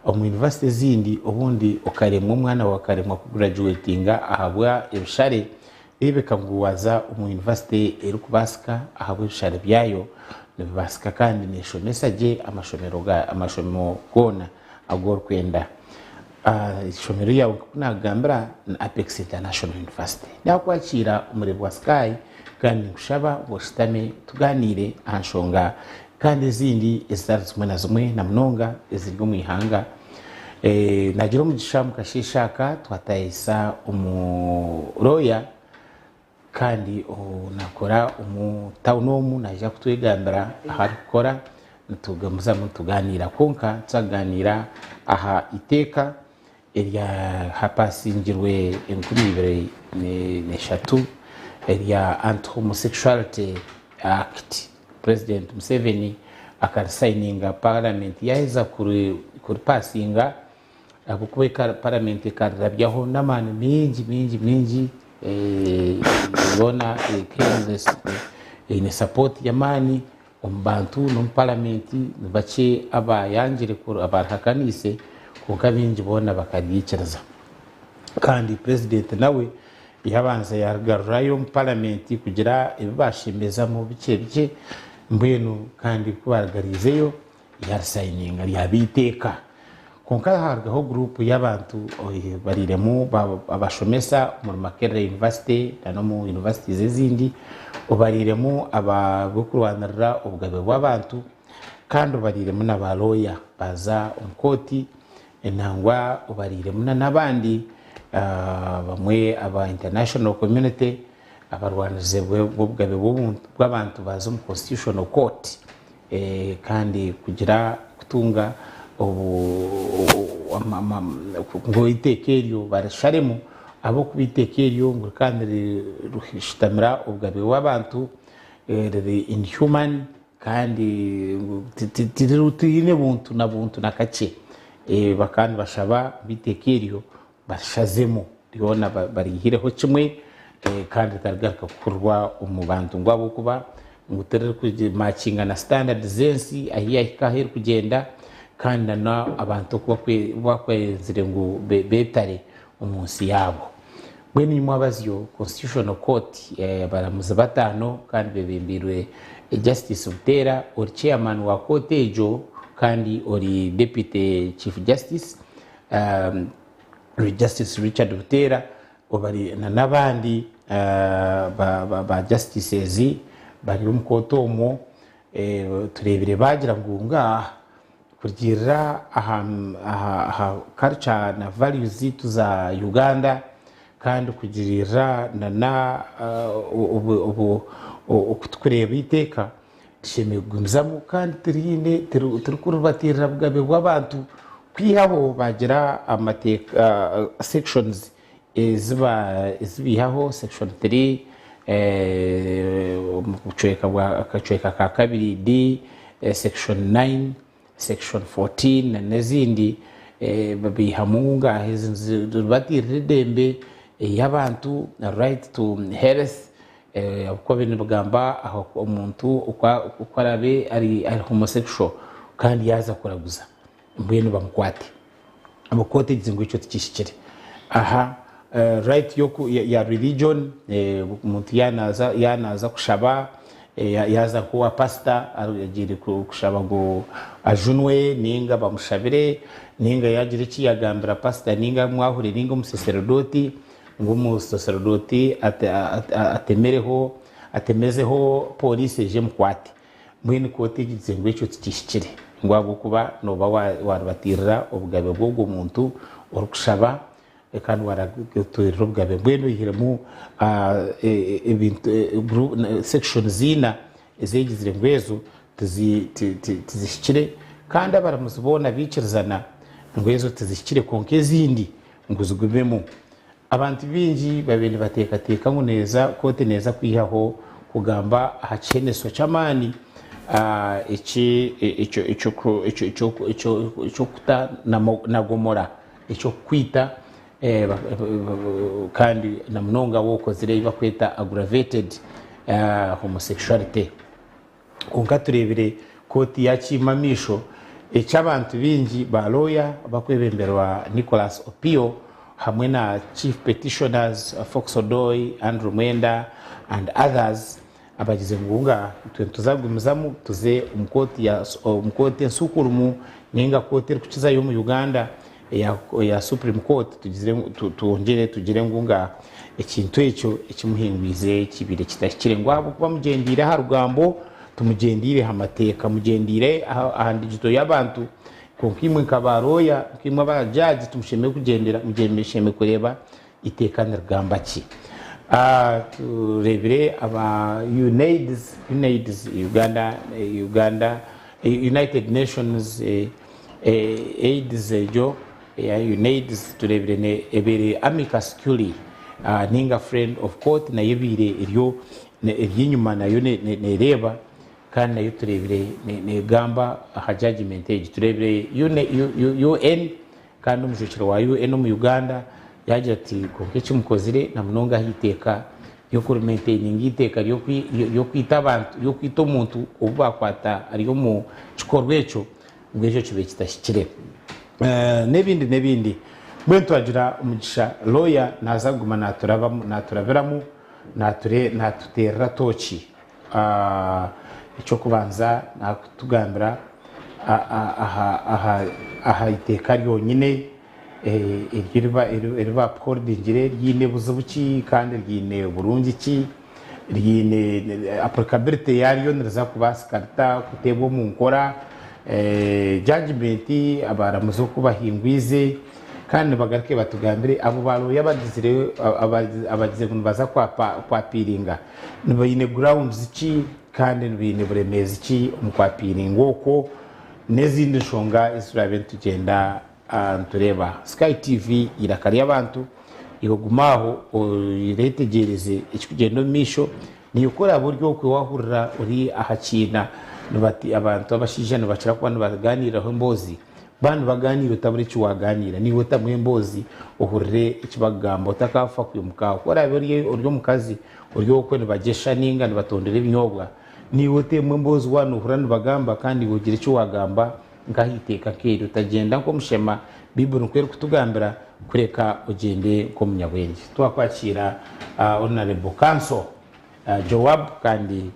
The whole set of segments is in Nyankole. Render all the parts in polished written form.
Omu yunivasite ezindi obundi okaremwa omwana waawe akaremwa kugurajuwetinga ahabwa ebishare, reebeka ngu waaza omu yunivasite erikubaasika ahabw'ebishare byayo nibibaasika kandi neeshomesa gye amashomero ga amashomo goona agu orikwenda. Eishomero ryawe nk'oku naakugambira ni Apex International University. Naakwakiira omureebi wa Sky kandi ninkushaba ngu oshutame tugaaniire aha nshonga kandi ezindi ezitari zimwe na zimwe na munonga eziri omu ihanga. Naagira omugisha omu kasheeshe aka twatayisa omu looya kandi naakora omu tawuni omu naija kutwegambira ahu arikukora nitugumizamu nitugaaniira kwonka nituza kugaaniira aha iteeka eryahapasingirwe 2003 erya Anti-Homosexuality Act. Purezidenti Museveni akarisayininga paramenti yaaheza kuripasinga ahabw'okuba paramenti ekarirabyaho n'amaani maingi maingi maingi yoona eine sapooti y'amaani omu bantu n'omu paramenti ni bakye abayangire abarihakaniise kwonka abaingi boona bakaryikiriza. Kandi purezidenti nawe Yabanza yarigarurayo omu paramenti kugira ebi bashembezamu bikye bikye, mbwenu kandi ku barigariizeyo yarisayininga ryaba eiteeka. Kwonka harugaho guruupu y'abantu bariiremu abashomesa omuri Makerere University n'omu universities ezindi, obariiremu abarikurwanirira obugabe bw'abantu kandi obariiremu na ba looya baaza omu kooti Nangwa obariiremu na n'abandi bamwe aba international community abarwanirizi b'obugabe bw'abantu baaza omu constitutional court kandi kugira kutunga ngu eiteeka eryo barisharemu ahabw'okuba eiteeka eryo ngu rikaba nirishutamira obugabe bw'abantu riri inhuman. Kandi ngu tiriine buntu na buntu na kakye. Bakaba nibashaba ngu eiteeka eryo barishazemu ryona bariihireho kimwe kandi ritarigaruka kuhurirwa omu bantu ngu ahabw'okuba ngu tiririkumakinga na sitandadi z'ensi ahu yahika ahu erikugyenda kandi na n'abantu oku bakwenzire ngu beetare omu nsi yaabo. Mbwenu imwe abazyo, Constitutional Court, abaramuzi bataano kandi bebembeirwe Justice Buteera ori Chairman wa kooti egyo kandi ori Deputy Chief Justice, Justice Richard Buteera na n'abandi ba Justices bari omu kooti omwo, tureebire baagira ngu ngaaha Kurugiirira aha culture na values zaitu za Uganda kandi kugiririra na oku turikureeba eiteeka tushemereire kugumizamu kandi tiriine tirikuribatiirira bugabe bw'abantu kwihaho baagira amateeka sections ezi baihaho section 3 omu kacweka ka kabiri D, section 9, section 14 na n'ezindi babaihamu ngu ngaaha ezi niziribatirira edembe ey'abantu right to health ahabw'okuba nibagamba omuntu oku araabe ari homosexual kandi yaaza kuraguza mbwenu bamukwate. Ahabw'okuba otegire ngu ekyo tikihikire. Aha right ya religion, omuntu yaaba naaza kushaba, yaaza nk'owa pasita agiire kushaba ngu ajunwe nainga bamushabire, nainga yaagira eki yaagambira pasita nainga amwahure nainga omusaseredooti, ngu omusaseredooti atemereho atemezeho pooriisi eije emukwate. Mbwenu ku otegyize ngu ekyo tikihikire, ngu ahabw'okuba nooba waaribatiirira obugabe bw'ogwo muntu orikushaba kandi waaratuurira obugabe. Mbwenu oihiremu ebintu sections ina ezegizire ngu ezo tizihikire kandi abaramuzi boona baikirizana ngu ezo tizihikire kwonka ezindi ngu zigumemu. Abantu baingi babaire nibateekateeka ngu neeza kooti neeza kwihaho kugamba aha kiheneso ky'amaani eky'okuta na gomora eky'okukwita kandi na munonga waaba okozire ebi barikweta aggravated homosexuality. Kwonka tureebire kooti yaakiima amaisho Eky'abantu baingi ba looya bakwebemberwa Nicholas Opio hamwe na Chief Petitioners Fox Odoi, Andrew Mwenda and others abagize ngu nga itwe nituza kugumizamu tuze omu kooti ensukurumu ninga kooti erikukizayo omu Uganda eya Supreme Court twongyere tugire ngu nga ekintu ekyo ekimuhingwize kibaire kitahikire ngu ahabw'okuba mugyendeire aha rugambo Timugyendeire ha mateeka, mugyendeire aha ndigito y'abantu. Kwonka imwe nka baarooya, nkaimwe abajaaji, timushemereire kugyendera, mushemereire kureeba eiteeka nirigamba ki. Tureebire aba UNAIDS, UNAIDS, Uganda, Uganda, United Nations AIDS egyo eya UNAIDS tureebire ebaire amicus curiae ninga friend of court nayo ebaire eri Eri enyima nayo nereeba kandi nayo tureebire negamba aha judgement egi. Tureebire UN kandi omujwekyerwa wa UN omu Uganda yaagira ati kwonka eki mukozire na munonga aha iteeka ry'okumaintaininga eiteeka ry'okwita abantu, ry'okwita omuntu obu baakwata ari omu kikorwa ekyo ngu ekyo kibe kitahikire. N'ebindi n'ebindi. Mbwenu twagira omugisha lawyer naaza kuguma naaturabiramu. Naatuteerera tooki. Eky'okubanza naakutugambira aha iteeka ryonyine eri baapuholdingire riine buzibu ki kandi riine burungi ki, riine applicability yaaryo niriza kubaasika rita kuteebwa omu nkora, judgement abaramuzi oku bahingwize. Kandi nibagaruke batugambire abo ba lawyer abagizire abagizire ngu nibaza kwapiiringa baine grounds ki kandi baine buremeezi ki omu kwapiiringa okwo n'ezindi nshonga ezi turaabe nitugyenda nitureeba. Sky TV eiraka ry'abantu, iwe guma aho oretegyereze ekirikugyenda omu maisho. Naiwe ku oraabe ori okwe waahurira ori aha kiina abantu abashaija nibakira kuba nibaganiiriraho emboozi. Baaba nibagaaniira otabura eki waagaaniira, naiwe otamu emboozi ohurire eki barikugamba otakaafa kwimuka aho. Ku oraabe ori omukazi ori okwe nibagyesha nainga nibatondera ebinyobwa, naiwe oteemu emboozi waaba noohurira nibagamba kandi iwe ogire eki waagamba nk'aha iteeka nk'eryo. Otagyenda nk'omushema, Baiburi nikwo erikutugambira, kureka ogyende nk'omunyabwengye. Twakwakiira Honourable Counsel Joab kandi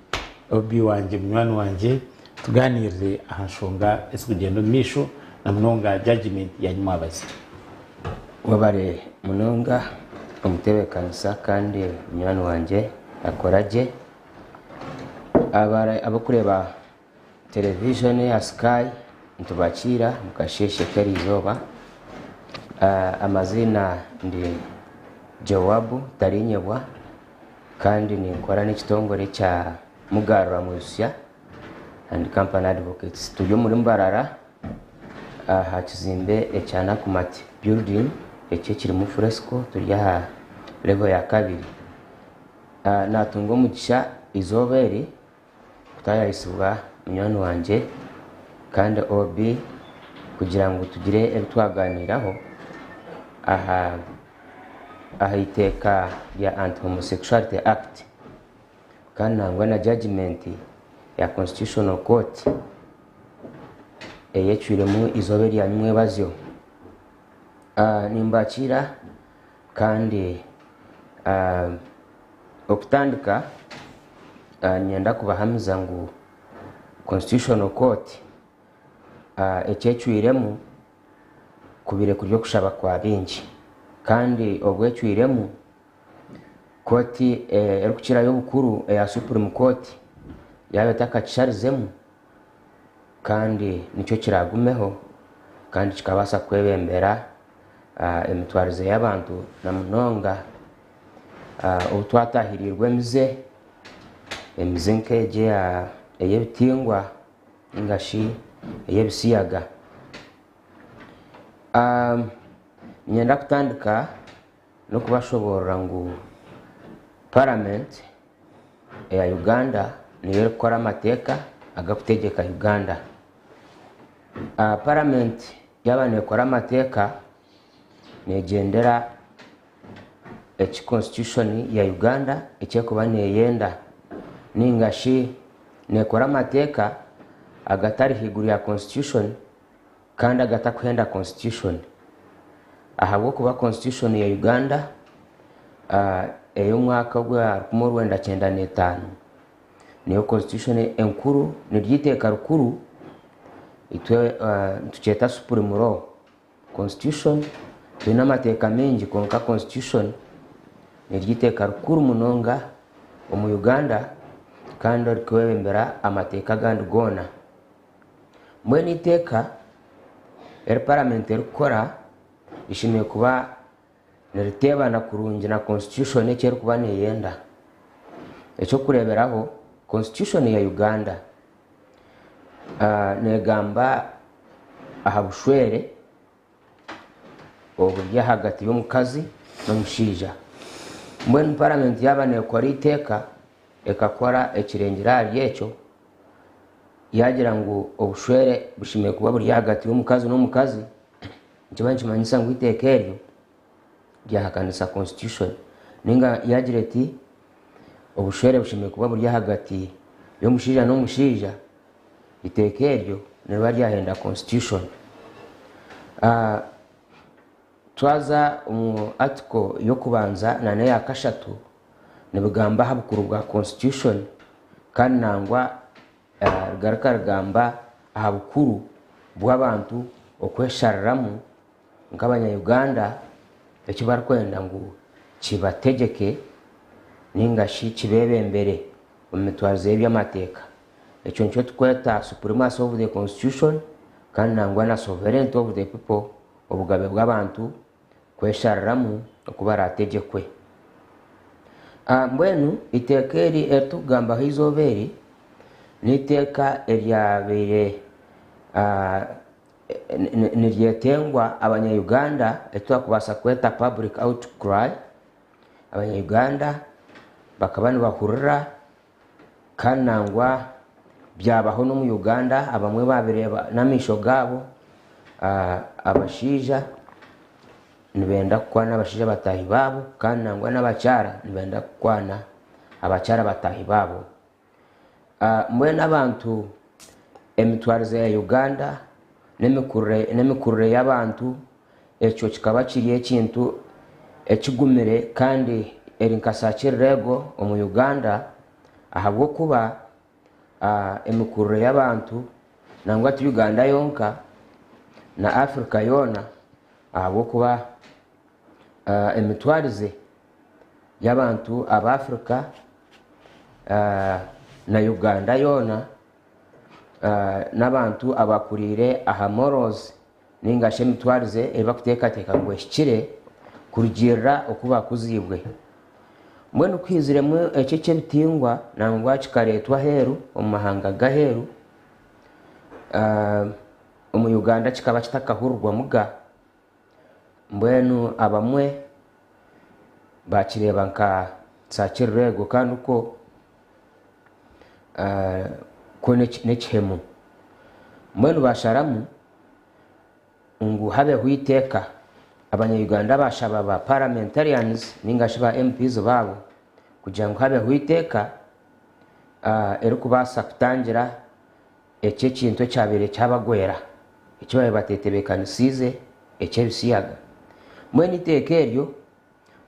Obi wangye munywani wangye tuganirire aha nshonga ezikugyenda omu maisho na munonga judgement ya nyimwabazi. Webare munonga omutebekanisa kandi munywani wangye akora gye. Abarikureeba Television eya Sky nitubakiira mukasheeshe k'erizooba. Amaziina ndi Joab Tarinyebwa kandi ninkora n'ekitongore kya Mugarura Mwijutsya and Company Advocates. Turi omuri Mbarara aha kizimbe ekya Nakumatt building eki ekirimu Fresco turi aha level ya kabiri. Natunga omugisha eizooba eri kutaayaayisibwa munywani wangye kandi OB kugira ngu tugire ebi twagaaniiraho aha aha iteeka rya Anti Homosexuality Act kandi nangwa na judgement ya Constitutional Court eyecwiremu eizooba erya nyimwebazyo. Nimbakiira kandi Okutandika, niinyenda kubahamiza ngu Constitutional Court eki ecwiremu kubaire kuri okushaba kwa baingi kandi obu ecwiremu, kooti erikukirayo obukuru eya Supreme Court yaaba etakakisharizemu kandi nikyo kiraagumeho kandi kikabaasa kwebembera emitwarize y'abantu na munonga Obu twataahirirwe emize, emize nk'egi ey'ebitingwa nainga shi ey'ebisiyaga. Niinyenda kutandika n'okubashoboorora ngu paramenti eya Uganda niyo erikukora amateeka agarikutegyeka Uganda. Paramenti yaaba neekora amateeka neegyendera eki constitution ya Uganda eki erikuba neyenda ninga shi nekora amateeka agatari haiguru ya constitution. Kandi agatakuhenda constitution ahabw'okuba constitution ya Uganda ey'omwaka ogwa 1995 niyo constitution enkuru, niryo iteeka rikuru, itwe nitukyeta supreme law. Constitution twine amateeka maingi kwonka constitution niryo iteeka rikuru munonga omu Uganda kandi orikwebembera amateeka agandi goona. Mbwenu eiteeka eri paramenti erikukora rishemereire kuba niriteebana kurungi na constitution eki erikuba neeyenda. Eky'okureeberaho, constitution ya Uganda neegamba aha bushwere oburi ahagati y'omukazi n'omushaija. Mbwenu paramenti yaaba neekora eiteeka ekakora ekirengire ahari ekyo, yaagira ngu obushwere bushemereire kuba buri ahagati y'omukazi n'omukazi, nikiba nikimanyisa ngu eiteeka eryo ryahakanisa constitution. Ninga yaagira eti obushwere bushemereire kuba buri ahagati y'omushaija n'omushaija, eiteeka eryo niriba ryahenda constitution. Twaza omu article y'okubanza nana eya kashatu nibigamba aha bukuru bwa constitution kandi nangwa rigaruka rigamba aha bukuru bw'abantu okweshariramu nk'abanya-Uganda eki barikwenda ngu kibategyeke ninga shi kibeebembere omu mitwarize y'eby'amateeka. Ekyo nikyo turikweta supremacy of the constitution kandi nangwa na sovereignty of the people, obugabe bw'abantu kweshariramu oku baraategyekwe. Mbwenu eiteeka eri eri turikugambaho eizooba eri, n'eiteeka eryabaire niryetengwa abanya-Uganda eki twakubaasa kweta public outcry. Abanya-Uganda bakaba nibahurira kandi nangwa byabaho n'omu Uganda abamwe baabireeba n'amaisho gaabo, abashaija nibenda kukwana abashaija bataahi baabo kandi nangwa n'abakyara nibenda kukwana abakyara bataahi baabo. Mbwenu abantu emitwarize ya Uganda n'emikurire y'abantu ekyo kikaba kiri ekintu ekigumire kandi eri nka saakirireego omu Uganda ahabw'okuba emikurire y'abantu nangwa ti Uganda yonka na Africa yoona ahabw'okuba emitwarize y'abantu aba Africa na Uganda yoona n'abantu abakuriire aha morals ninga shi emitwarize ei barikuteekateeka ngu ehikire kurugiirira oku baakuziibwe. Mbwenu ku haiziremu eki eky'ebitingwa nangwa kikareetwa aheeru omu mahanga g'aheeru, omu Uganda kikaba kitakahurirwamuga, mbwenu abamwe baakireeba nka saakirireego kandi kwo kwo n'ekihemu. Mbwenu baasharamu ngu habeho eiteeka, abanya-Uganda baashaba ba parliamentarians ninga shi ba MPs baabo kugira ngu habeho eiteeka erikubaasa kutangira eki ekintu ekyabaire kyabagwera, eki baabaire bateetebeekanisiize eky'ebisiyaga. Mbwenu eiteeka eryo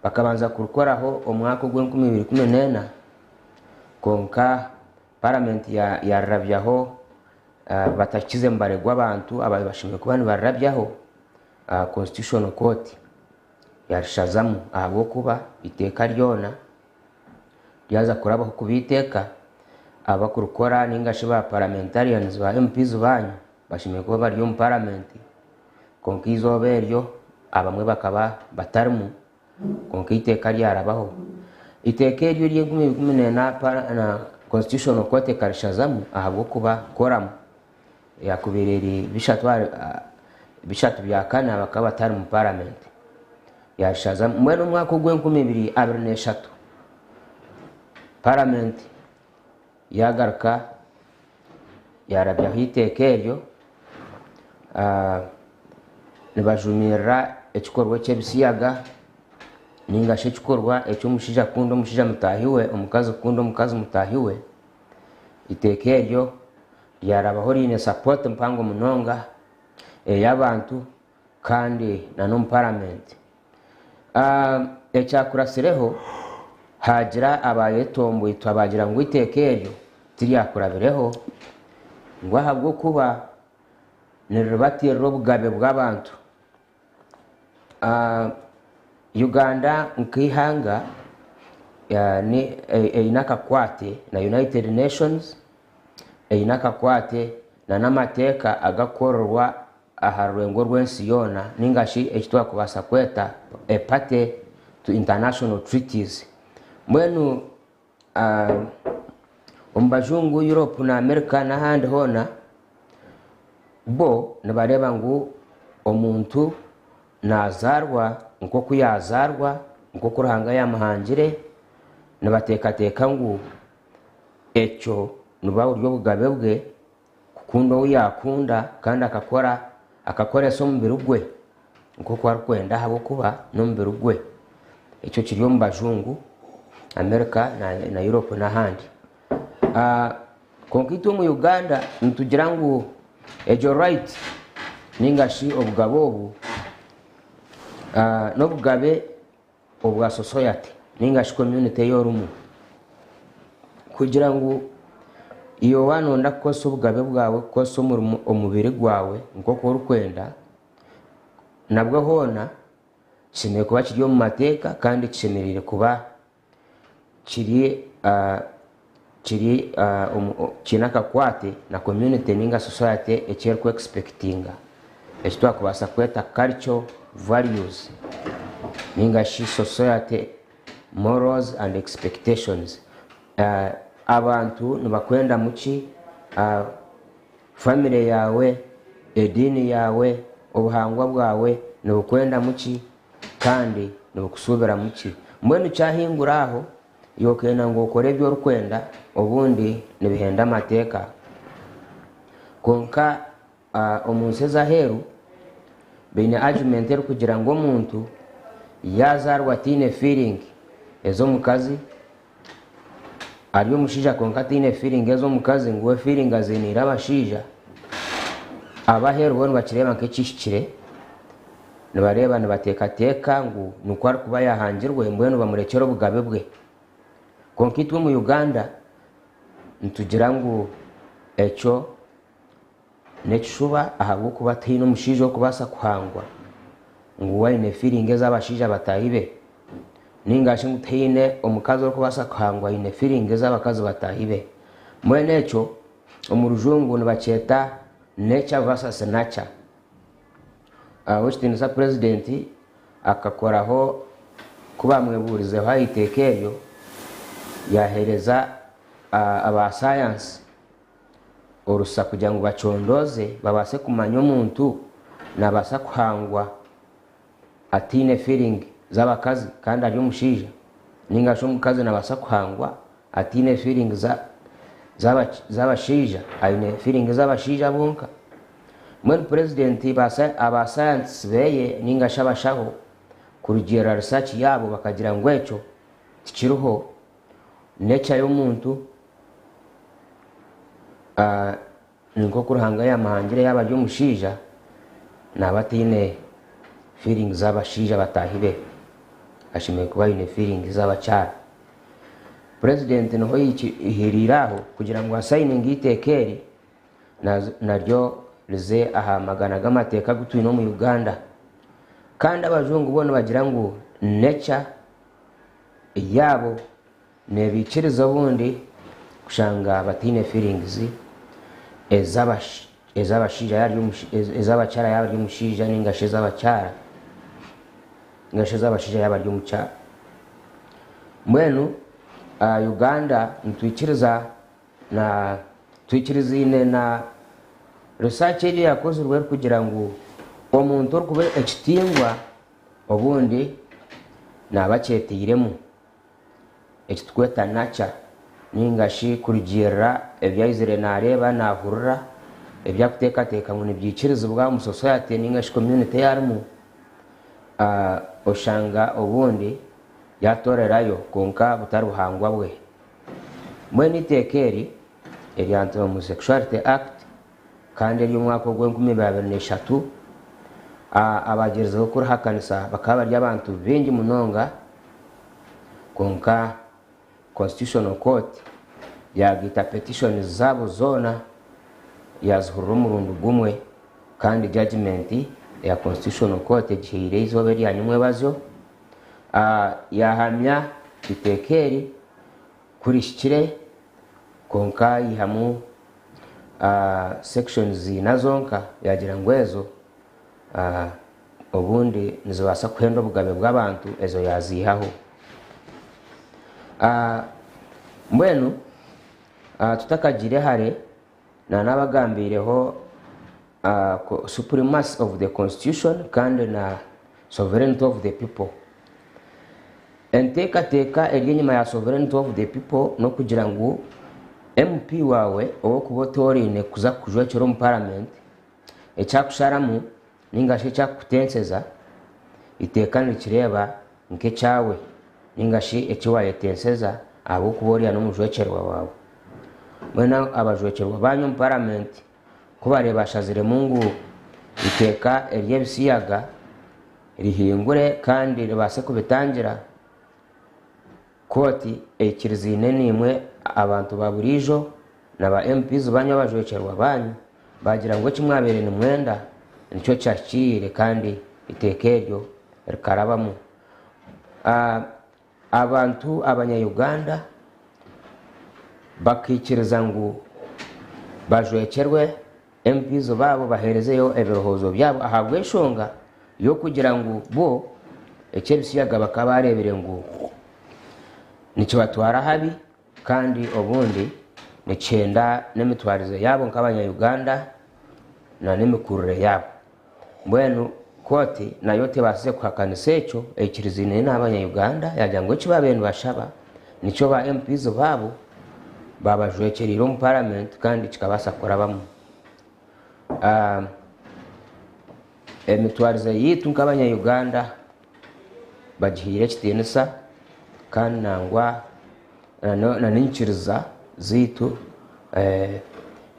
bakabanza kurikoraho omwaka ogw'enkumu ibiri ikumi n'ena, kwonka paramenti yarirabyaho batakize mubare gw'abantu ababaire bashemereire kuba nibarirabyaho, Constitutional Court yarishazamu ahabw'okuba eiteeka ryona ryaza kurabaho kuba eiteeka, abakurikora ninga shi ba parliamentarians ba MPs banyu bashemereire kuba bari omu paramenti, kwonka eizooba eryo abamwe bakaba batarimu, kwonka eiteeka ryarabaho. Eiteeka eryo ery'enkumu ibiri ikumi n'ena na Constitutional Court ekarishazamu ahabw'okuba quorum yakubaire eri 3 bya 4 bakaba batari mu paramenti, yarishazamu. Mbwenu omwaka ogw'enkumu ibiri abiri n'eshatu paramenti yagaruka yarabyaho eiteeka eryo nibajumirira ekikorwa eky'ebisiyaga ninga shi ekikorwa eky'omushaija kukunda omushaija mutaahi we, omukazi kukunda omukazi mutaahi we. Eiteeka eryo ryarabaho riine support mpango munonga. ey'abantu kandi n'omu paramenti. Ekyakuratsireho haagira abayetomboitwa baagira ngu eiteeka eryo tiryakurabireho ngu ahabw'okuba niriribatirira obugabe bw'abantu. Uganda nk'eihanga eine akakwate na United Nations, eine akakwate n'amateeka agakukorerwa aha rurengo rw'ensi yoona ninga shi eki twakubaasa kweta a party to international treaties. Mbwenu omu bajungu Europe na America n'ahandi hoona, bo nibareeba ngu omuntu nazaarwa nk'oku yazaarwa, nk'oku Ruhanga yamuhangire, nibateekateeka ngu ekyo nibuba buri obugabe bwe kukunda ou yaakunda kandi akakora akakoresa omubiri gwe nk'oku arikwenda ahabw'okuba n'omubiri gwe. Ekyo kiri omu bajungu, America na Europe n'ahandi. Kwonka itwe omu Uganda nitugira ngu egyo right ninga shi obugabe obu n'obugabe obwa society ninga shi community ei orimu. Kugira ngu iwe waaba noyenda kukozesa obugabe bwawe kukozesa omubiri gwawe nk'oku orikwenda, nabwo hoona kishemereire kuba kiri omu mateeka kandi kishemereire kuba kiri kiri kiine akakwate na community ninga society eki eriku expectinga, eki twakubaasa kweta culture values ninga shi society morals and expectations. Abantu nibakwendamu ki? Famire yaawe, ediini yaawe, obuhangwa bwawe nibukwendamu ki kandi nibukushuubiramu ki? Mbwenu kyahingura aho, iwe okenda ngu okore ebi orikwenda, obundi nibihenda amateeka. Kwonka omu nsi ez'aheeru baine argument erikugira ngu omuntu yaazaarwa ataine feeling ez'omukazi, ari omushaija kwonka ataine feeling ez'omukazi ngu we feeling aziiniire abashaija, ab'aheeru bo nibakireeba nk'ekihikire, nibareeba nibateekateeka ngu nikwo arikuba yaahangirwe mbwenu bamurekyere obugabe bwe. Kwonka itwe omu Uganda nitugira ngu ekyo n'ekishuba ahabw'okuba tihaine omushaija orikubaasa kuhangwa ngu we aine feeling ez'abashaija bataahi be ninga shi ngu tihaine omukazi orikubaasa kuhangwa aine feeling ez'abakazi bataahi be. Mbwenu ekyo omu rujungu nibakyeta nature versus nurture. Ow'ekitiinisa Purezidenti akakoraho ku baamwebuurizeho aha iteeka eryo, yaaheereza aba sayansi orusa kugira ngu bacondooze babaase kumanya omuntu naabaasa kuhangwa ataine feeling z'abakazi kandi ari omushaija ninga shi omukazi naabaasa kuhangwa ataine feeling z'abashaija aine feeling z'abashaija bonka. Mbwenu Purezidenti aba sayantisiti beye ninga shi abashaho kurugiirira research yaabo bakagira ngu ekyo tikiriho, nature y'omuntu ni nk'oku Ruhanga yaamuhangire yaaba ari omushaija naaba ataine feelings z'abashaija bataahi be, ashemereire kuba aine feelings z'abakyara. Purezidenti niho yaihiriire aho kugira ngu asayininge eiteeka eri naryo rize aha magana g'amateeka agu twine omu Uganda. Kandi abajungu bo nibagira ngu nature yaabo neebaikiriza obundi kushanga bataine feelings ez'abashaija ez'abakyara yaaba ari omushaija ninga shi ez'abakyara ninga shi ez'abashaija yaaba ari omukyara. Mbwenu Uganda nitwikiriza na twikirizaine na research egi eyakozirwe erikugira ngu omuntu orikuba ekitingwa obundi naaba akyetairemu. Eki turikweta nature ninga shi kurugiirira ebi aizire naareeba, naahurira, ebi arikuteekateeka ngu nibyikirizibwa omu society ninga shi community ei arimu, oshanga obundi yaatoorerayo kwonka butari buhangwa bwe. Mbwenu eiteeka eri erya Anti-Homosexuality Act. Kandi ery'omwaka ogw'enkumi abiri n'eshatu, abagyerizeho kurihakanisa bakaba bari abantu baingi munonga, kwonka Constitutional Court yagaita petitions zaabo zoona yazihurira omurundi gumwe kandi judgement ya Constitutional Court egihaire eizooba erya nyimwebazyo, yahamya eiteeka eri ku rihikire kwonka yaihamu sections ina zonka yaagira ngu ezo obundi nizibaasa kuhenda obugabe bw'abantu ezo yaaziihaho. Mbwenu tutakagiire hare naanabagambiireho supremacy of the constitution kandi na sovereignty of the people. Enteekateeka eri enyima ya sovereignty of the people n'okugira ngu MP waawe ou orikuba otooraine kuza kukujwekyera omu parliament, eki akusharamu ninga shi eki akukutenseza, eiteeka nirikireeba nk'ekyawe ninga shi eki waayetenseza ahabw'okuba oriya n'omujwekyerwa waawe. Mbwenu abajwekyerwa baanyu omu parliament ku baareeba bashaziremu ngu eiteeka ery'ebisiyaga rihingure kandi ribaase kubitangira, kooti eikirizaine naimwe abantu ba buriijo na ba MPs baanyu abajwekyerwa baanyu baagira ngu eki mwabaire nimwenda nikyo kyahikiriire kandi eiteeka eryo rikarabamu. Abantu abanya-Uganda bakaikiriza ngu bajwekyerwe MPs baabo baheerezeyo ebirowoozo byabo ahabw'enshonga y'okugira ngu bo eky'ebisiyaga bakaba bareebire ngu nikibatwara ahabi kandi obundi nikihenda n'emitwarize yaabo nk'abanya-Uganda n'emikurire yaabo. Mbwenu kooti nayo tebaasize kuhakanisa ekyo, eikirizaine n'abanya-Uganda yaagira ngu eki baabaire nibashaba nikyo ba MPs baabo baabajwekyereire omu paramenti kandi kikabaasa kurabamu. Emitwarize yaitu nk'abanya-Uganda bagihaire ekitiinisa kandi nangwa n'enyikiriza zaitu,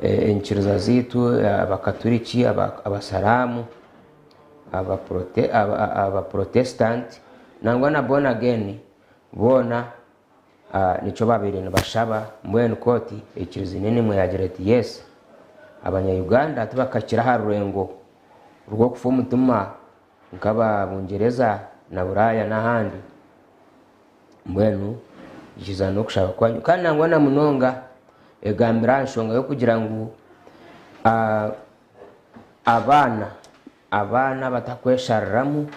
enyikiriza zaitu abakaturiki, abasiraamu, abaporotesitanti nangwa na born again boona nikyo babaire nibashaba. Mbwenu kooti eikirizaine naimwe yaagira eti yes, abanya-Uganda tibakakira aha rurengo rw'okufa omutima nk'aba Bungyereza na Buraaya n'ahandi. Mbwenu nkiza n'okushaba kwanyu. Kandi nangwa na munonga egambire aha nshonga y'okugira ngu abaana abaana abatakweshariramu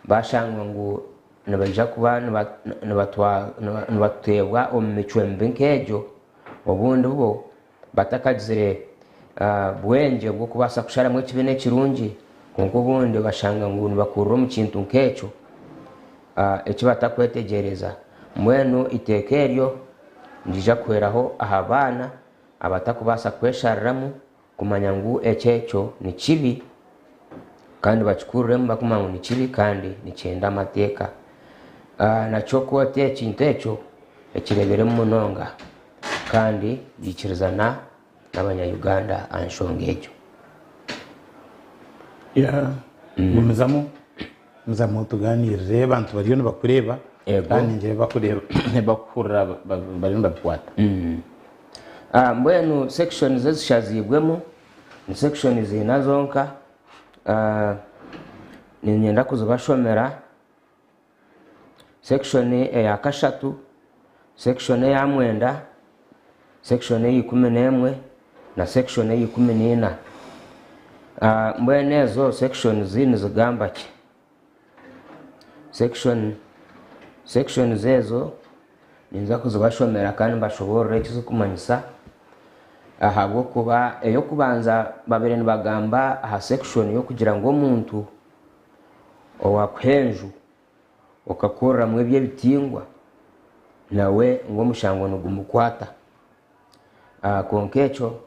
bashangwa ngu nibaija kuba nibateebwa omu micwe mibi nk'egyo, obundi bo batakagizire bwengye bw'okubaasa kusharamu ekibi n'ekirungi, kwonka obundi bashanga ngu nibakurira omu kintu nk'ekyo eki batakwetegyereza. Mbwenu eiteeka eryo niriija kuhweraho aha baana abatakubaasa kweshariramu kumanya ngu eki ekyo ni kibi kandi bakikuriremu barikumanya ngu ni kibi kandi nikyenda amateeka. Nakyo kooti ekintu ekyo ekireebiremu munonga kandi baikirizana n'abanya-Uganda aha nshonga egyo. Gumizamu gumizamu otugaaniirire abantu bariyo nibakureeba Yego. kandi ningira ebi barikureeba nibakuhurira bariyo nibabikwata. Mbwenu sections ezishaziibwemu ni sections ina zonka. Niinyenda kuzibashomera. Section eya kashatu, section eya mwenda, section eya 11 na section eya 14. Mbwenu ezo sections nizigamba ki? Section, sections ezo ninza kuzibashomera kandi mbashoboorore eki zirikumanyisa ahabw'okuba ey'okubanza babaire nibagamba aha section y'okugira ngu omuntu Owaakuha enju okakoreramu eby'ebitingwa nawe ngu omushango nigumukwata. Kwonka ekyo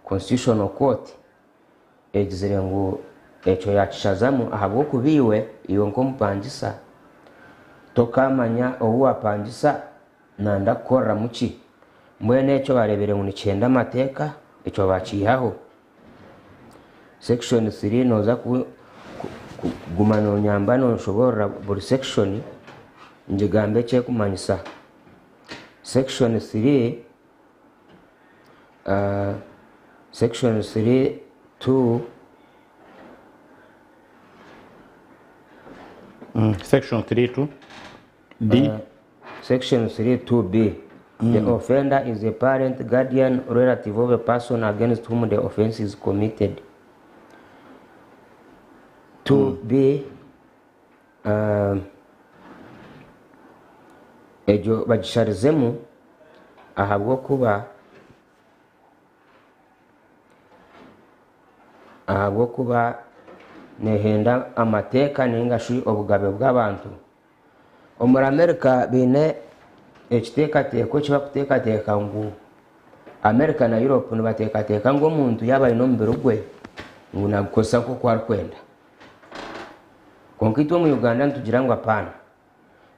Constitutional Court egizire ngu ekyo yaakishazamu ahabw'okuba iwe, iwe nk'omupangisa tokaamanya ou waapangisa nanda kukoreramu ki. Mbwenu ekyo baareebire ngu nikihenda amateeka. Ekyo bakiihaho. Section 3 nooza kuguma noonyamba nooshoboorora buri section ngigambe eki erikumanyisa. Section 3 section 3 2 Section 3 2 D. Section 3 2B. The offender is a parent, guardian, or relative of a person against whom the offense is committed. 2B egyo bagisharizemu ahabw'okuba nehenda amateeka ninga shi obugabe bw'abantu. Omuri America baine ekiteekateeko eki barikuteekateeka ngu America na Europe nibateekateeka ngu omuntu yaaba aine omubiri gwe ngu nagukozesa nk'oku arikwenda. Kwonka itwe omu Uganda nitugira ngu apaana.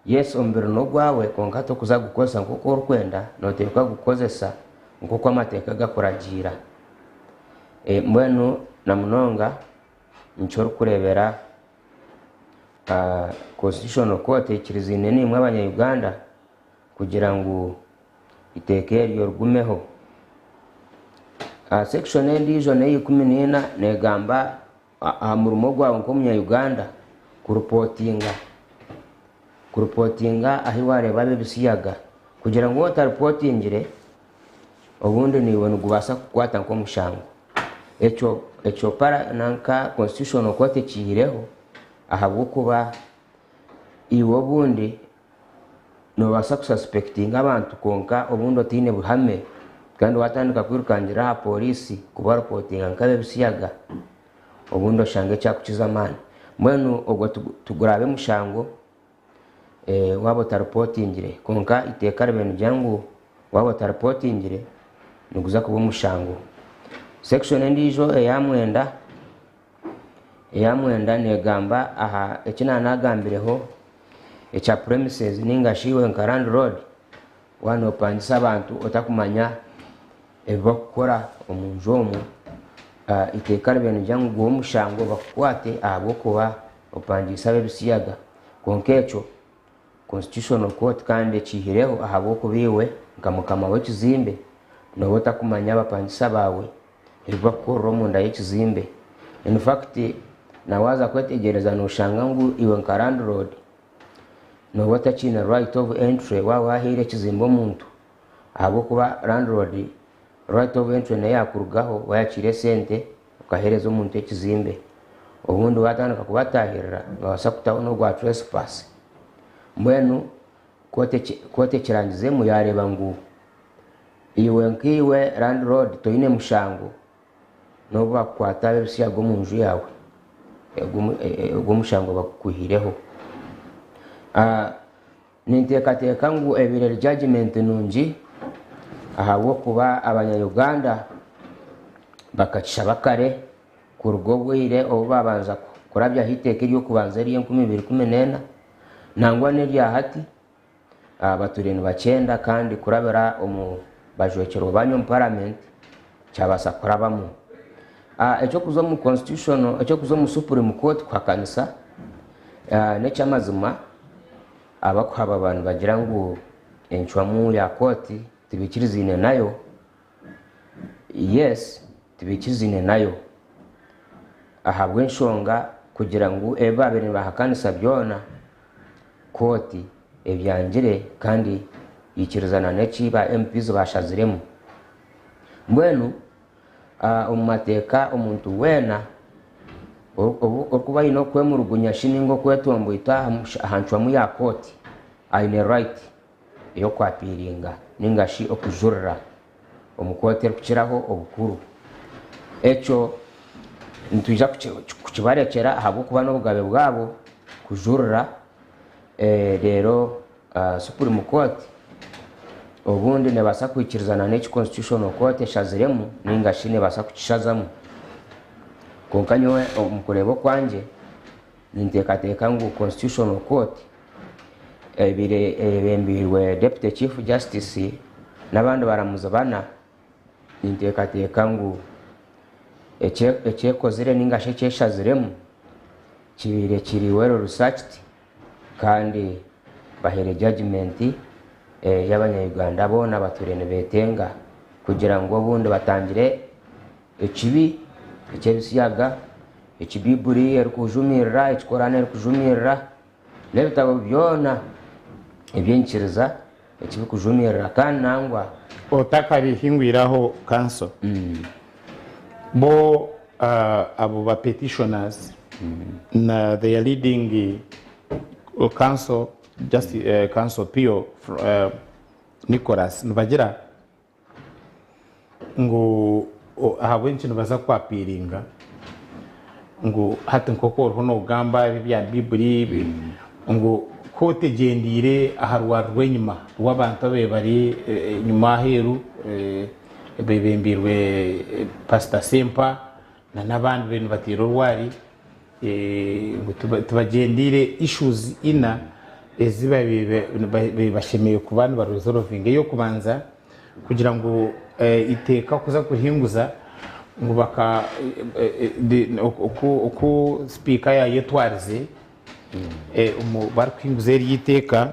Yes, omubiri n'ogwawe kwonka tokuza kugukozesa nk'oku orikwenda, nooteekwa kugukozesa nk'oku amateeka gakuragiira. Mbwenu na munonga nikyo orikureebera Constitutional Court eikiriziine naimwe abanya-Uganda kugira ngu eiteeka eryo rigumeho. Section endiijo n'eya 14 neegamba aha murimo gwawe nk'omunya-Uganda kuripootinga kuripootinga ahu waareeba ab'ebisiyaga kugira ngu waaba otaripootingire obundi naiwe nigubaasa kukukwata nk'omushango. Ekyo ekyo para nanka Constitutional Court ekiihireho ahabw'okuba iwe obundi noobaasa kususpectinga abantu kwonka obundi otaine buhame kandi waatandika kwirukangira aha pooriisi kubaripootinga nk'ab'ebisiyaga obundi oshange ekyakukiza amaani. Mbwenu ogwo tiguraabe mushango waaba otaripootingire kwonka eiteeka ribaire nirigira ngu waaba otaripootingire niguza kuba omushango. Section endiijo eya mwenda eya mwenda neegamba aha eki naanagambireho ekya premises ninga shi iwe nka landlord waaba noopangisa abantu otakumanya ebi barikukora omu nju omwo, eiteeka ribaire nirigira ngu gube omushango bakukwate ahabw'okuba opangiise ab'ebisiyaga. Kwonka ekyo Constitutional Court kandi ekiihireho ahabw'okuba iwe nka mukama w'ekizimbe nooba otakumanya abapangisa baawe ebi barikukorera omunda y'ekizimbe. In fact na waaza kwetegyereza nooshanga ngu iwe nka landlord nooba otakiine right of entry waaba waahaire ekizimbe omuntu ahabw'okuba landlord right of entry nayo yaakurugaho waayakiira esente okaheereza omuntu ekizimbe. Obundi waatandika kubataahirira nibabaasa kutaho n'ogwa trespass. Mbwenu kooti ekirangizemu yaareeba ngu iwe nk'iwe landlord toine mushango n'obu bakukwata ab'ebisiyaga omu nju yaawe, ogwo omushango bakukwihireho. Ninteekateeka ngu ebaire eri judgement nungi ahabw'okuba abanya-Uganda bakakishaba kare kuruga obwire obu baabanza kurabyaho eiteeka ery'okubanza ery'enkumi ibiri ikumi n'ena nangwa n'erya hati batwire nibakyenda kandi kurabira omu bajwekyerwa banyu omu parliament kyabaasa kurabamu. Eky'okuza omu constitutional eky'okuza omu Supreme Court kuhakanisa n'eky'amazima abakuhaba baba nibagira ngu encwamu ya kooti tibaikirizaine nayo. Yes, tibaikirizaine nayo ahabw'enshonga kugira ngu ebi baabaire nibahakanisa byona kooti ebyangire kandi yaikirizana n'eki ba MPs baashaziremu. Mbwenu omu mateeka omuntu weena orikuba aine okwemurugunya shi ninga okwetomboita aha ncwamu ya kooti aine right ey'okwappealinga ninga shi okujurira omu kooti erikukiraho obukuru. Ekyo nitwija kukibarekyera ahabw'okuba n'obugabe bwabo kujurira reero Supreme Court obundi neebaasa kwikirizana n'eki Constitutional Court eshaziremu ninga shi neebaasa kukishazamu. Kwonka nyowe omu kureeba okwangye ninteekateeka ngu Constitutional Court ebaire eyebembeirwe Deputy Chief Justice n'abandi baramuzi bana. Ninteekateeka ngu eki ekozire ninga shi eki eshaziremu kibaire kiri well researched kandi bahaire judgement ei abanya-Uganda boona batwire nibeetenga kugira ngu obundi batangire ekibi eky'ebisiyaga eki Baiburi erikujumirira, eki Koraani erikujumirira n'ebitabo byona eby'enyikiriza eki birikujumirira kandi nangwa. Otakabihingwire aho kanso, bo abo ba petitioners na their leading counsel, Counsel Pio Nicholas nibagira ngu ahabw'enki nibaza kwapiiringa ngu hati nk'oku oriho noogamba ebi ebya Baiburi ngu kooti egyendeire aha rwari rw'enyima rw'abantu ababaire bari enyima aheeru bebembeirwe Pasita Sempa na n'abandi bariyo nibateera orwari ngu tibagyendeire issues ina ezi babaire bashemereire kuba nibaresolvinga. Ey'okubanza kugira ngu eiteeka kuza kurihinguza ngu baka oku sipiika yayetwarize barikuhinguza eryo iteeka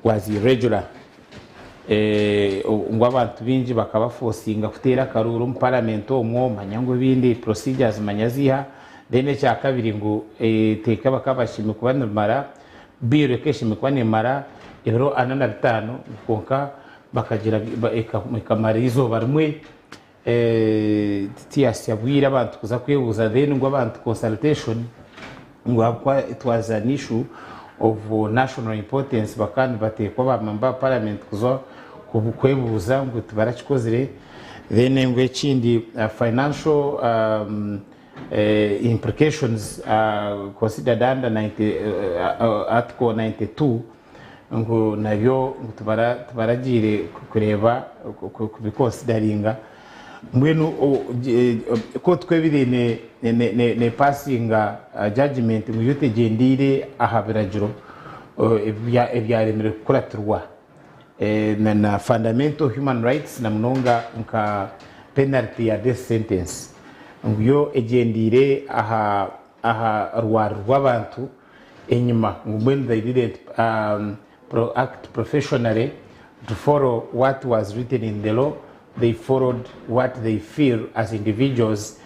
was irregular ngu abantu baingi bakabafosinga kuteera akaruuru omu parliament omwo manya ngu ebindi procedures manya ziiha. Then ekyakabiri ngu eiteeka bakaba bashemereire kuba nirimara, bill ekaba eshemereire kuba neemara ebiro ana na bitaano kwonka bakagira ekamara eizooba rimwe tiyahitsya bwire abantu kuza kwebuuza then ngu abantu consultation ngu ahabw'okuba it was an issue of national importance bakaba nibateekwa ba member ba parliament kuza kwebuuza ngu tibarakikozire then ngu ekindi financial implications considered under article 92 ngu nabyo ngu tibaragiire kureeba kubikonsidaringa. Mbwenu kooti ku ebaire nepasinga judgement ngu yo tegyendeire aha biragiro ebyaremire kukuratirwa na fundamental human rights na munonga nka penalty ya death sentence ngu yo egyendeire aha rwari rw'abantu enyima ngu mbwenu they didn't act professionally to follow what was written in the law, they followed what they feel as individuals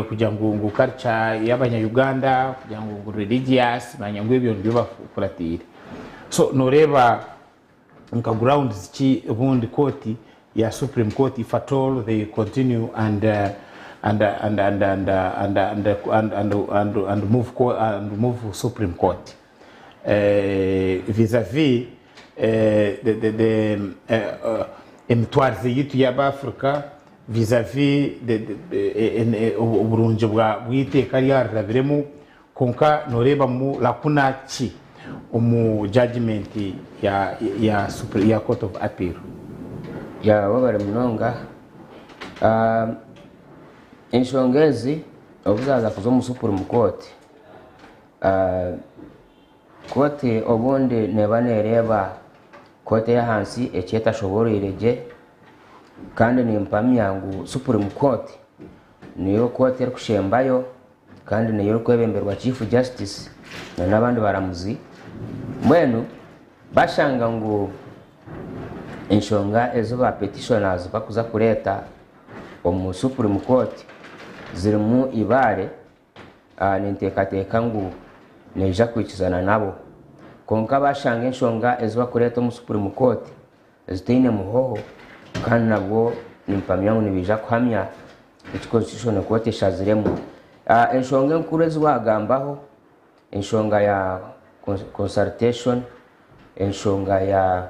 kugira ngu ngu culture y'abanya-Uganda kugira ngu ngu religious manya ngu ebyo nibyo bakuratiire. So noreeba nka grounds ki obundi kooti ya Supreme Court if at all they continue and and and and and and and and and and and move and move Supreme Court vis-a-vis the the the emitwarize yaitu y'Abafrica vis-a-vis the the oburungi bw'eiteeka ryarirabiremu Kwonka noreebamu lacuna ki omu judgement ya ya ya court of appeal? Ya webare munonga. Enshonga ezi obu zaaza kuza omu Supreme Court, kooti obundi neeba neereeba kooti ey'ahansi eki etashobooroire gye kandi nimpamya ngu Supreme Court niyo kooti erikushembayo kandi niyo erikwebemberwa Chief Justice na n'abandi baramuzi. Mbwenu bashanga ngu enshonga ezi ba petitioners bakuza kureeta omu Supreme Court zirimu eibaare, ninteekateeka ngu neija kwikizana nabo. Kwonka bashanga enshonga ezi bakureeta omu Supreme Court ezitaine muhoho kandi nabwo nimpamya ngu nibaija kuhamya eki Constitution Court eshaziremu. Enshonga enkuru ezi waagambaho, enshonga ya consultation, enshonga ya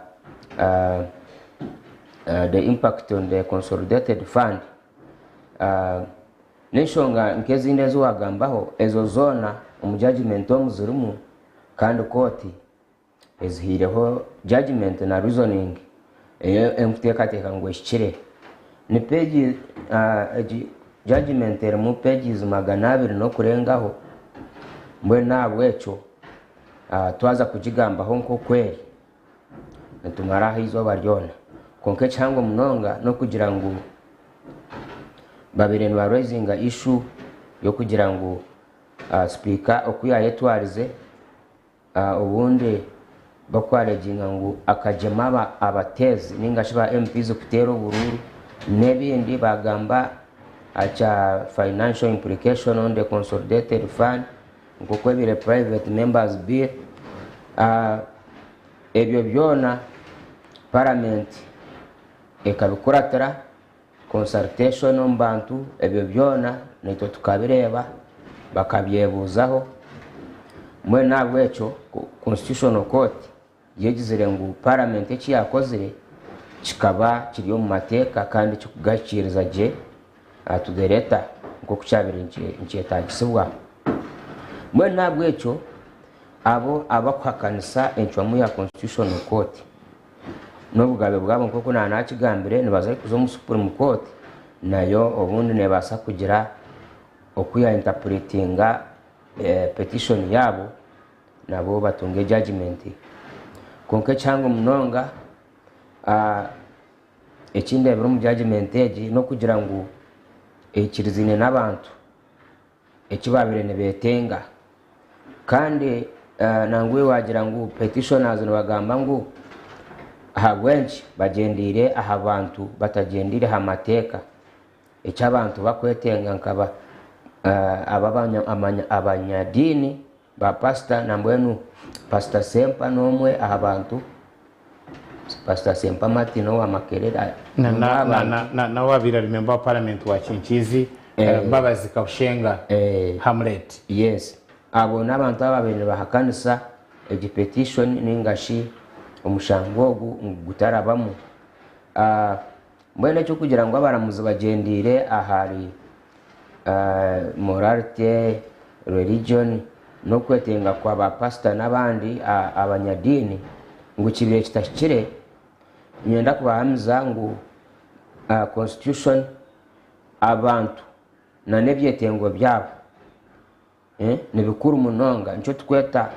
the impact on the consolidated fund, n'enshonga nk'ezindi ezi waagambaho, ezo zoona omu judgement omu zirimu kandi kooti Ezihaireho judgement na reasoning ei erikuteekateeka ngu ehikire. Ni page egi judgement erimu pages 200 n'okurengaho mbwenu n'ahabw'ekyo twaza kugigambaho nk'oku eri nitumara aho eizooba ryona. Kwonka ekihango munonga n'okugira ngu. Babaire niba raisinga issue y'okugira ngu sipiika oku yayetwarize obundi bakwaleginga ngu akagyema abateezi ninga shi ba MPs kuteera oburuuru n'ebindi bagamba aha financial implication on the consolidated fund nk'oku ebaire private members bill. Ebyo byona parliament ekabikuratira consultation omu bantu, ebyo byona naitwe tukabireeba bakabyebuuzaho. Mbwenu n'ahabw'ekyo Constitutional Court yegizire ngu parliament eki yakozire kikaba kiri omu mateeka kandi kikugahikiiriza gye to the letter nk'oku kyabaire nikyetaagisibwa. Mbwenu n'ahabw'ekyo abo abakuhakanisa encwamu ya Constitutional Court n'obugabe bwabo nk'oku naakigambire nibaza kuza omu Supreme Court, nayo obundi neebaasa kugira oku ya interpretinga petition yaabo nabo batunge judgement. Kwonka ekihango munonga ekindebera omu judgement egi n'okugira ngu eikirizaine n'abantu eki babaire nibeetenga. Kandi nangwa wagira ngu petitioners nibagamba ngu ahabw'enki bagyendeire aha bantu batagyendeire aha mateeka, eki abantu bakwetenga nkaba abanyadiini ba pasita, nambwenu Pasita Sempa n'omwe aha bantu, Pasita Sempa Martin owa Makerere. Nawe abaire ari member wa parliament wa Kinkizi, Mbabazi Kabushenga Hamlet. Yes, abo n'abantu ababaire nibahakanisa egi petition ninga shi omushango ogu ngu gutarabamu. Mbwenu ekyokugira ngu abaramuzi bagyendeire ahari morality, religion n'okwetenga kwa ba pasita n'abandi abanyadiini ngu kibaire kitahikire, niinyenda kubahamiza ngu constitution abantu n'ebyetengo byabo ni bikuru munonga, nikyo turikweta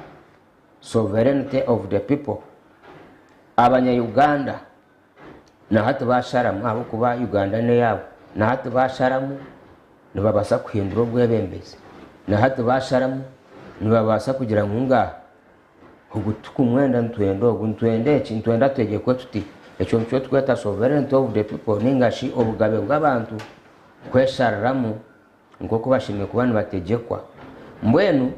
sovereignty of the people. Abanya-Uganda na hati basharamu ahabw'okuba Uganda n'eyaabo, na hati basharamu nibabaasa kuhindura obwebembezi, na hati basharamu nibabaasa kugira ngu ngaaha ogu titukumwenda nitwenda ogu, nitwenda eki, nitwenda twegyekwe tuti. Ekyo nikyo turikweta sovereignty of the people ninga shi obugabe bw'abantu kweshariramu nk'oku bashemereire kuba nibategyekwa. Mbwenu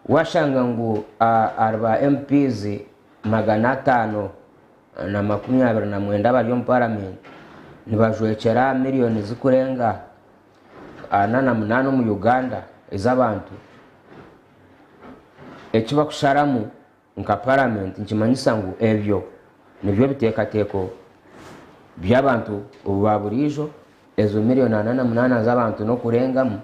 washanga ngu ahari ba MPs 529 abari omu paramenti nibajwekyera miliyoni zikurenga 48 omu Uganda ez'abantu, eki bakusharamu nka paramenti nikimanyisa ngu ebyo nibyo biteekateeko by'abantu ba buriijo, ezo miliyoni 48 z'abantu n'okurengamu.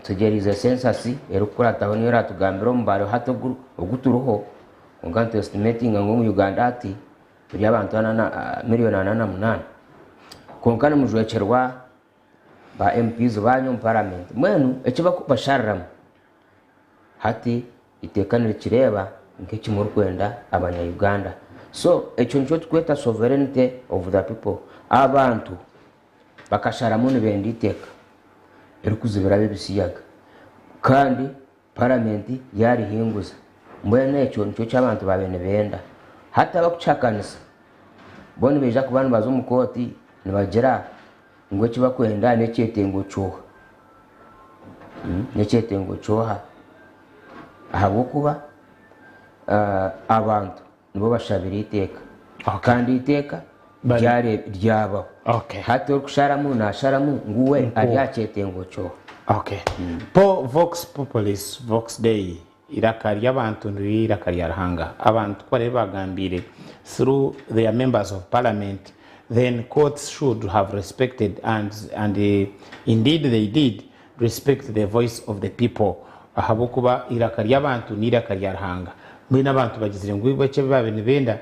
Tutegyereize census erikukurataho niyo eratugambira omubaro hati ogu turiho, kwonka nitu estimatinga ngu omu Uganda hati turi abantu miliyoni 48. Kwonka nimujwekyerwa ba MPs banyu omu paramenti. Mbwenu eki barikubashariramu hati eiteeka nirikireeba nk'eki murikwenda abanya-Uganda. So ekyo nikyo turikweta sovereignty of the people. Abantu bakasharamu nibenda eiteeka erikuzibira ab'ebisiyaga kandi paramenti yarihinguza. Mbwenu ekyo nikyo eki abantu baabaire nibenda. Hati abakukihakanisa bo nibaija kuba nibaza omu kooti nibagira ngu eki barikwenda n'ekyetengo ky'oha? N'ekyetengo ky'oha? Ahabw'okuba abantu nibo bashabire eiteeka kandi eiteeka ryabaho. Hati orikusharamu nasharamu ngu we ari aha kyetengo ky'oha? Okay. Po vox populis vox dei, iraka ry'abantu niryo iraka rya Ruhanga. Abantu ku barabe bagambiire through their members of parliament, then courts should have respected and indeed they did respect the voice of the people, ahabw'okuba iraka ry'abantu n'iraka rya Ruhanga. Mbwenu abantu bagizire ngu eki baabaire nibenda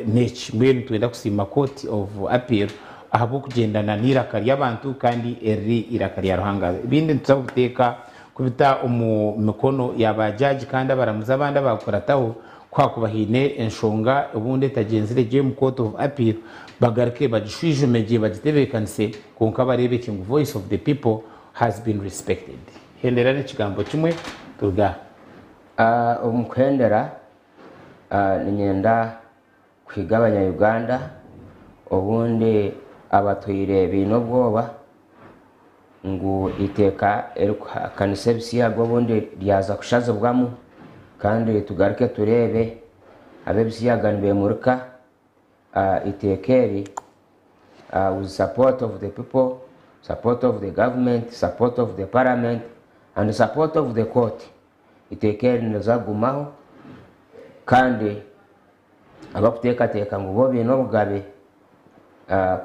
n'eki. Mbwenu nitwenda kusiima Court of Appeal ahabw'okugyendana n'eiraka ry'abantu kandi eriri eiraka rya Ruhanga. Ebindi nituza kubiteeka kubita omu mikono ya ba jaji kandi abaramuzi abandi abakukurataho. Ku hakuba haine enshonga obundi etagyenzire gye omu court of appeal, bagaruke bagishwijume gye bagitebeekanise kwonka bareebekye ngu voice of the people has been respected. Hendera n'ekigambo kimwe turuge aha. Omu kuhendera, niinyenda kuhiga abanya-Uganda obundi abatwire baine obwoba ngu eiteeka erikuhakanisa ebisiyaga obundi ryaza kushazibwamu kandi tugaruke tureebe ab'ebisiyaga nibemurika eiteeka eri with support of the people, support of the government, support of the parliament and support of the court. Eiteeka eri niriza kugumaho kandi abarikuteekateeka ngu bo baine obugabe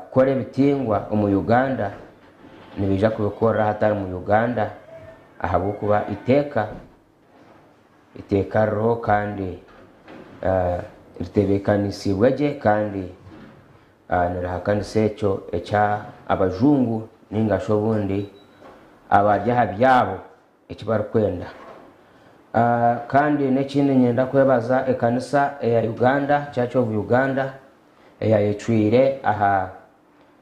kukora ebitingwa omu Uganda nibaija kubikorera ahatari mu Uganda ahabw'okuba eiteeka eiteeka ririho kandi ritebeekanisiibwe gye kandi nirihakanisa ekyo eki abajungu nainga shi obundi abari aha byabo eki barikwenda. Kandi n'ekindi niinyenda kwebaza ekanisa eya Uganda, Church of Uganda, eyayecwire aha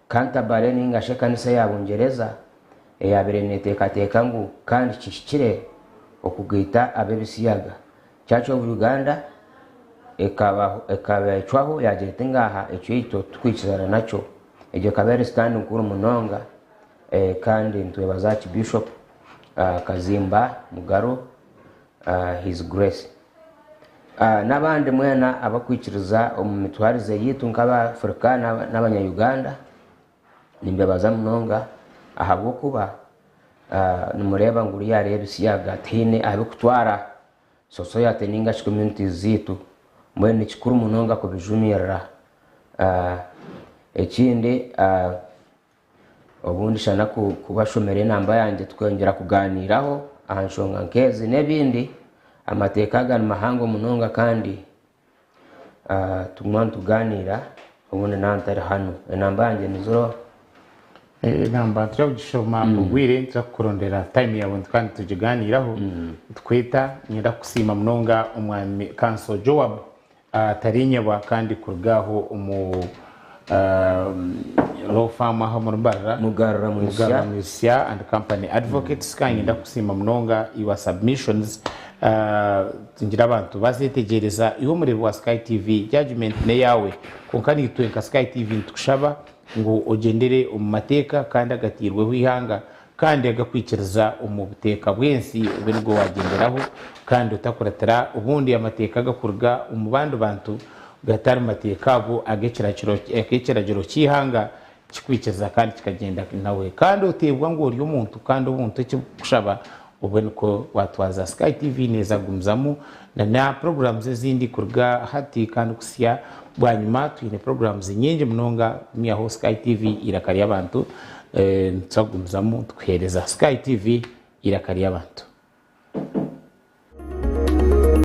Canterbury nainga shi ekanisa eya Bungyereza eyaabaire neeteekateeka ngu kandi kihikire okugaita ab'ebisiyaga. Church of Uganda ekabecwaho yaagira eti ngaaha ekyo itwe titukwikirizana nakyo. Egyo ekaba eri sitandi nkuru munonga. Kandi nitwebaza Archbishop Kazimba Mugaru, His Grace. N'abandi mwena abakwikiriza omu mitwarize yaitu nk'Abafirika n'Abanya-Uganda, nimbebaza munonga ahabw'okuba nimureeba ngu oriya hariyo ebisiyaga tihaine ahubikutwara society ninga shi communities zaitu. Mbwenu nikikuru munonga kubijumirira. Ekindi. Obundi shana kubashomera enamba yangye tukongyera kuganiiraho aha nshonga nk'ezi n'ebindi. Amateeka aga ni mahango munonga kandi tuguma nituganiira obundi naaba ntari hanu. Enamba yangye ni ziro. Enamba nituza kugishoma obwire nituza kukurondera time yaawe kandi tugiganiiraho. Nitukweta niinyenda kukusiima munonga omwami Counsel Joab Tarinyebwa kandi kuruga aho omu law firm aho omuri Mbarara, Mugarura Mwisya. Mugarura Mwisya and Company Advocates. Kandi niinyenda kukusiima munonga your submissions. Ngira abantu bazetegyereza iwe omureebi wa Sky TV judgement n'eyaawe kwonka naitwe nka Sky TV nitukushaba ngu ogyendere omu mateeka kandi agatairweho eihanga kandi agakwikiriza omu buteeka bw'ensi obe nigwo waagyenderaho kandi otakuratira obundi amateeka agakuruga omu bandi bantu gatari mateeka ago ag'ekiragiro ky'eihanga kikwikiriza kandi kikagyenda nawe kandi oteebwa ngu ori omuntu kandi obuntu eki bukushaba obe nikwo waatwaza. Sky TV neeza kugumizamu na na programs ezindi kuruga hati kandi kuhitsya bwanyima twine programs nyingi munonga gumyaho Sky TV eiraka ry'abantu. Nituza kugumizamu tukuheereza Sky TV eiraka ry'abantu.